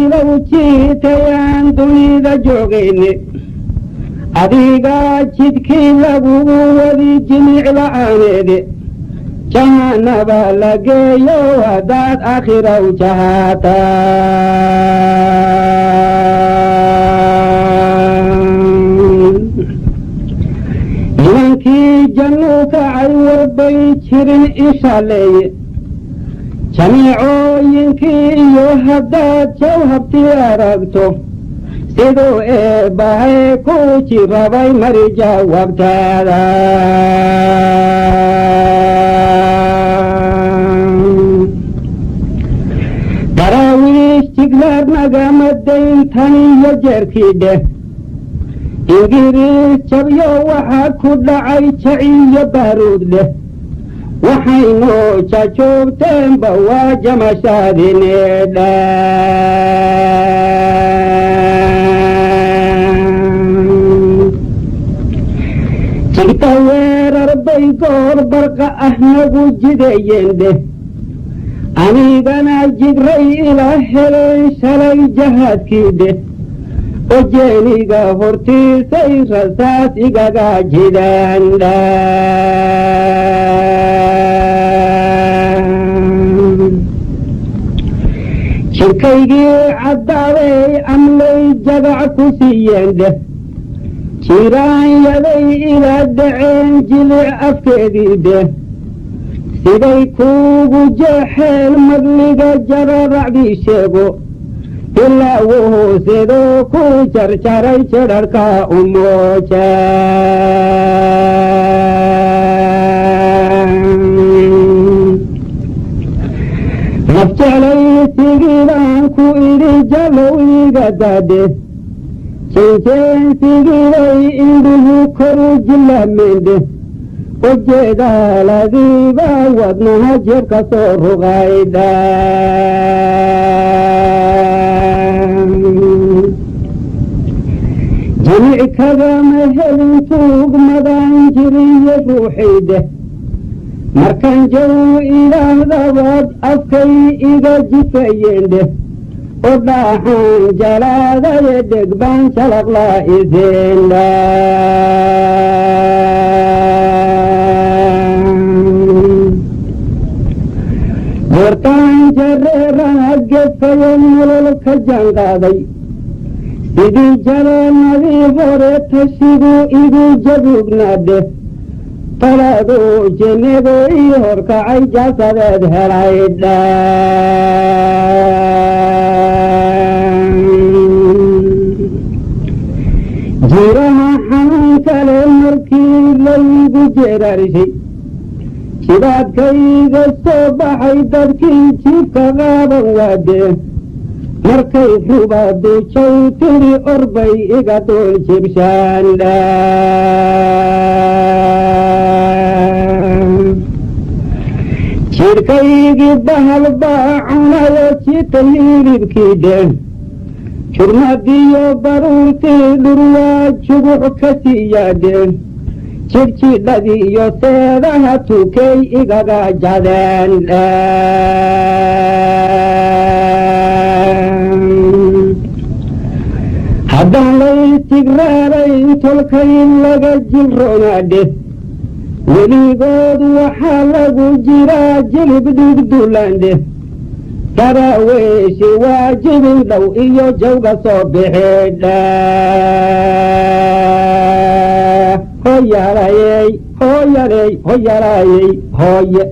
Jacaylow jiitayaan dunida joogayne, adigaa jidkii lagugu wadi jimic la'aaneede, jahanaba la geeyo haddaad aakhiraw jahaata. Nimankii jannuu kacay warbay jirin inshaaleeye, jamiicooyinkii iyo haddaad jawhabtii aragto, siduu eebbahay ku jirabay mari jawaabtaada. Daraawiish jiglaar nagama dayn tan iyo jeerkii dheh, Ingiriis jabyo waxaa ku dhacay jaciyo baaruud dheh, waxaynu jajoogteenba waa jamashaadineedha. Jigta weerar bay goor barqa ah nagu jideeyeen dheh, anigana jigray ila heleen shalay jahaadkii dheh, ojeeniga hortiisay rasaas igaga jidaan dha. Jirkaygii caddaabay amlay jagac ku siiyeen dheh, jiraanyaday ila dhaceen jilic afkeedii dheh, siday kuugu jeexeen madliga jararacdii sheego, ilaa wuhuu siduu ku jarjaray jidharka umooja. Naf jeclaysigiibaan ku idhi jalow iga daadhe, jenjeensigiibay indhuhu koru jilameendhe, ujeedaaladiiba wadnaha jeebka soo ruqaydha. Jimic kagama helin tuugmadaan jiriyo ruuxaydheh, markaan jaw idhaahdabad afkay iga jifayeendheh, o dhaaxaan jalaadaye dheg baan jalaqlaa iseendha. Goortaan jareerana gefayo nolol ka jaanqaaday, sidii jalaanadii hore tashigu igu jabuugnaadheh, talaadu jinnigu ii horkacay jasadeed helaydha. Jiraha xanuun kale markii laygu jeeraarishay, jibaadkayga soo baxay dadkii jiibka qaaban waadee, markay rubaadu jaw tiri orbay iga dul jibshaandha. Jidhkaygii bahal baa cunayo jita hilibkii dheh, jurmadiyo baruurtii dhurwaa jugux ka siiyaadhe, jidhjidhadii iyo seedaha tukey igaga jadeen. Haddaan laystigraarayn tolkay laga jilroonaadhe, weligood waxaa lagu jiraa jilib dhigdulandhe, daraaweeshi waa jibin dhow iyo jawga soo bixidha. Hoyalayey hoyaley hoyalayey hooye.